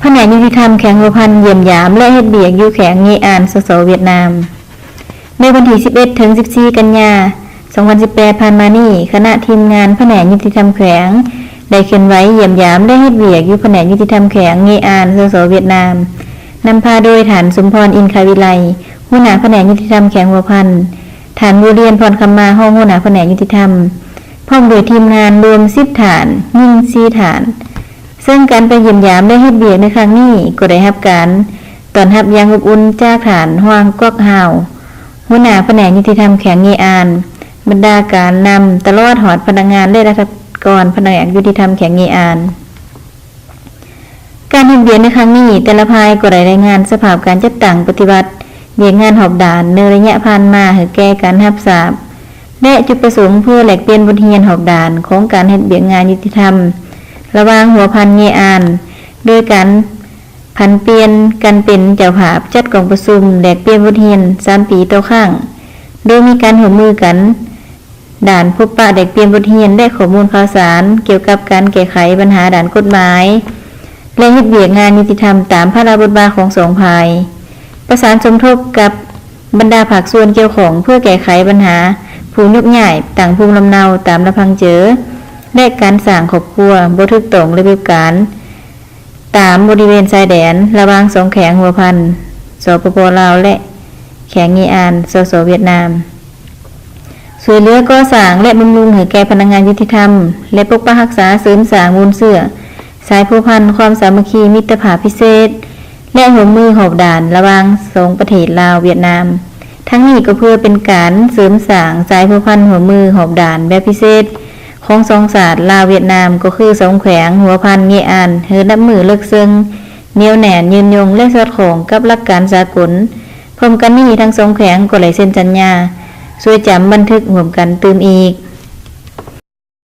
ະແໜກຍຸຕິທຳແຂວງຫົວພັນຢ້ຽມຢາມ ແລະ ເຮັດວຽກຢູ່ແຂວງເງອານ ສສ ຫວຽດນາມ. ໃນວັນທີສິບເອັດ ເຖິງ ສິບສີ່ ກັນຍາ ສອງພັນສິບແປດ ຜ່ານມານີ້, ຄະນະທີມງານພະແນກຍຸຕິທຳແຂວງ ໄດ້ເຄື່ອນໄຫວຢ້ຽມຢາມ ແລະ ເຮັດວຽກຢູ່ພະແນກຍຸຕິທຳແຂວງເງອານ ສສ ຫວຽດນາມ, ນຳພາໂດຍ ທ່ານ ສົມພອນ ອິນຄາວິໄລ, ຫົວໜ້າພະແນກຍຸຕິທຳແຂວງຫົວພັນ, ທ່ານ ບົວລຽນ ພອນຄຳມາ, ຮອງຫົວໜ້າພະແນກຍຸຕິທຳ, ພ້ອມດ້ວຍທີມງານລວມ ສິບ ທ່ານ, ຍິງ ສີ່ ທ່ານ. ເຊິ່ງການໄປຢ້ຽມຢາມ ແລະ ເຮັດວຽກໃນຄັ້ງນີ້ ກໍໄດ້ຮັບການຕ້ອນຮັບຢ່າງອົບອຸ່ນຈາກທ່ານ ຮວງ ກວກຮາວ, ຫົວໜ້າພະແນກຍຸຕິທຳແຂວງເງອານ, ບັນດາການນຳ, ຕະຫຼອດຮອດພະນັກງານ ແລະ ລັດຖະກອນພະແນກຍຸຕິທຳແຂວງເງອານ. ການເຮັດວຽກໃນຄັ້ງນີ້, ແຕ່ລະຝ່າຍກໍໄດ້ລາຍງານສະພາບການຈັດຕັ້ງປະຕິບັດວຽກງານຮອບດ້ານໃນໄລຍະຜ່ານມາໃຫ້ແກ່ກັນຮັບຊາບ ແລະ ຈຸດປະສົງເພື່ອແລກປ່ຽນບົດຮຽນຮອບດ້ານຂອງການເຮັດວຽກງານຍຸຕິທຳລະຫວ່າງຫົວພັນເງອານ, ໂດຍການຜັນປ່ຽນກັນເປັນເຈົ້າພາບຈັດກອງປະຊຸມແລກປ່ຽນບົດຮຽນສາມປີຕໍ່ຄັ້ງ, ໂດຍມີການຮ່ວມມືກັນ ດ້ານພົບປະແລກປ່ຽນບົດຮຽນ ແລະ ຂໍ້ມູນຂ່າວສານກ່ຽວກັບການແກ້ໄຂບັນຫາດ້ານກົດໝາຍ ແລະ ເຮັດວຽກງານຍຸຕິທຳຕາມພາລະບົດບາດຂອງສອງຝ່າຍ, ປະສານສົມທົບກັບບັນດາພາກສ່ວນກ່ຽວຂ້ອງເພື່ອແກ້ໄຂບັນຫາຜູ້ຍົກຍ້າຍຕັ້ງພູມລຳເນົາຕາມລະພັງເຈີ ແລະ ການສ້າງຄອບຄົວບໍ່ຖືກຕ້ອງລະບຽບການ ຕາມບໍລິເວນຊາຍແດນລະຫວ່າງສອງແຂວງຫົວພັນ ສປປ ລາວ ແລະ ແຂວງເງອານ ສສ ຫວຽດນາມ, ຊ່ວຍເຫຼືອກໍ່ສ້າງ ແລະ ບຳລຸງໃຫ້ແກ່ພະນັກງານຍຸຕິທຳ ແລະ ປົກປັກຮັກສາເສີມສ້າງມູນເຊື້ອສາຍພົວພັນຄວາມສາມັກຄີມິດຕະພາບພິເສດ ແລະ ຮ່ວມມືຮອບດ້ານລະຫວ່າງສອງປະເທດລາວ-ຫວຽດນາມ. ທັງນີ້ກໍເພື່ອເປັນການເສີມສ້າງສາຍພົວພັນຮ່ວມມືຮອບດ້ານແບບພິເສດ ຂອງສອງຊາດລາວ-ຫວຽດນາມ ກໍຄືສອງແຂວງຫົວພັນ ເງອານ ໃຫ້ນັບມື້ເລິກເຊິ່ງ, ໜຽວແໜ້ນ, ຍືນຍົງ ແລະ ສອດຄ່ອງກັບຫຼັກການສາກົນ. ພ້ອມກັນນີ້, ທັງສອງແຂວງກໍໄດ້ເຊັນສັນຍາຊ່ວຍຈຳບັນທຶກຮ່ວມກັນຕື່ມອີກ.